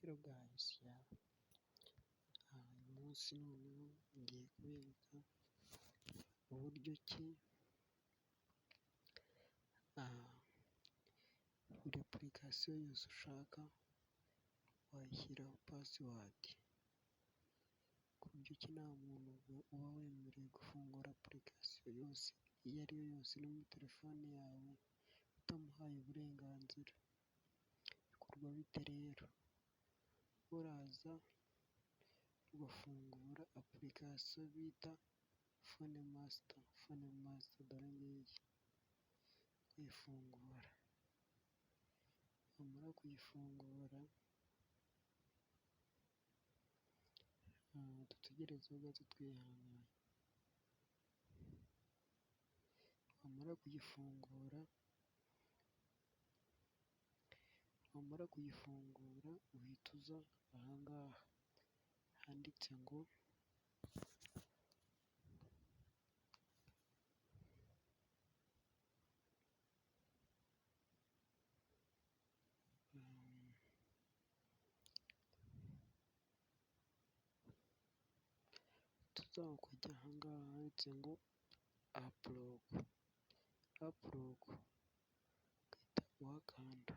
Hello guys, uyu munsi noneho ngiye kubereka uburyo ki buri application yose ushaka wayishyiraho password, ku buryo ki nta muntu uba wemerewe gufungura application yose iyo ari yo yose iri muri telefone yawe utamuhaye uburenganzira. Bikorwa bite rero? Uraza ugafungura application bita Phone Master, Phone Master dore ngiyi, ukayifungura, wamara kuyifungura, dutegerezeho gato twihanganye, wamara kuyifungura uhita uza aha ngaha handitse ngo uhita uza ukajya aha ngaha handitse ngo app lock, app lock ugahita uhakanda,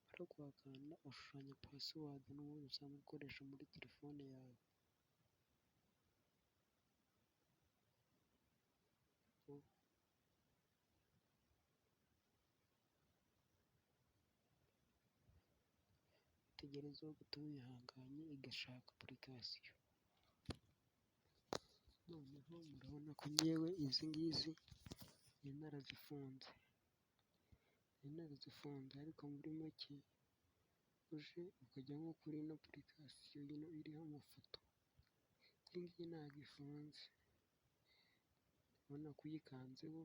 wamara kuhakanda ushushanya password n'ubundi usanzwe ukoresha muri telefone yawe. Utegerezeho gato wihanganye igashaka application. Noneho murabona ko njyewe izi ngizi nari narazifunze, nari narazifunze ariko muri make uje ukajya nko kuri ino application ino iriho amafoto, iyi ngiyi ntabwo ifunze, urabona ko uyikanzeho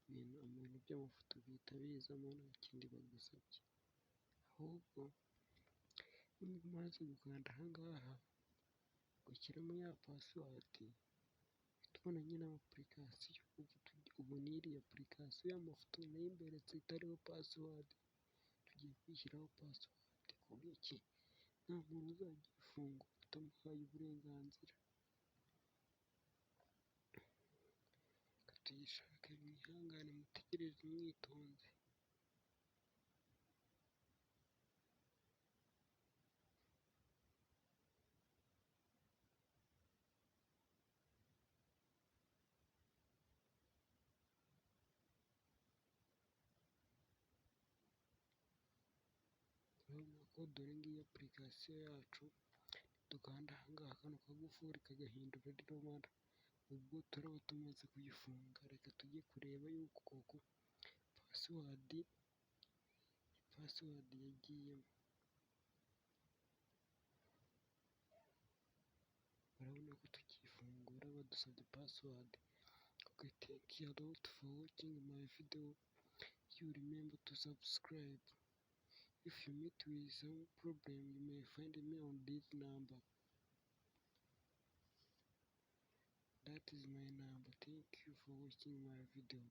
ibintu by'amafoto bihita bizamo nta kindi bagusabye, ahubwo iyo umaze gukanda aha ngaha ugashyiramo ya password, uhita ubona nyine ama application. Ubu n'iriya application y'amafoto nari mberetse itariho password, tugiye kuyishyiraho password ku buryo ki nta muntu uzajya uyifungura utamuhaye uburenganzira. Reka tuyishake, mwihangane mutegereze mwitonze. Urabona ko dore ngiyi application yacu, nidukanda aha ngaha kano kagufuri kagahindura rino bara, ubwo turaba tumaze kuyifunga. Reka tujye kureba yuko koko password yagiyemo. Urabona ko tukiyifungura badusabye password. Okay, thank you a lot for watching my video. You remember to subscribe. If you meet with some problem, you may find me on this number. That is my number. Thank you for watching my video.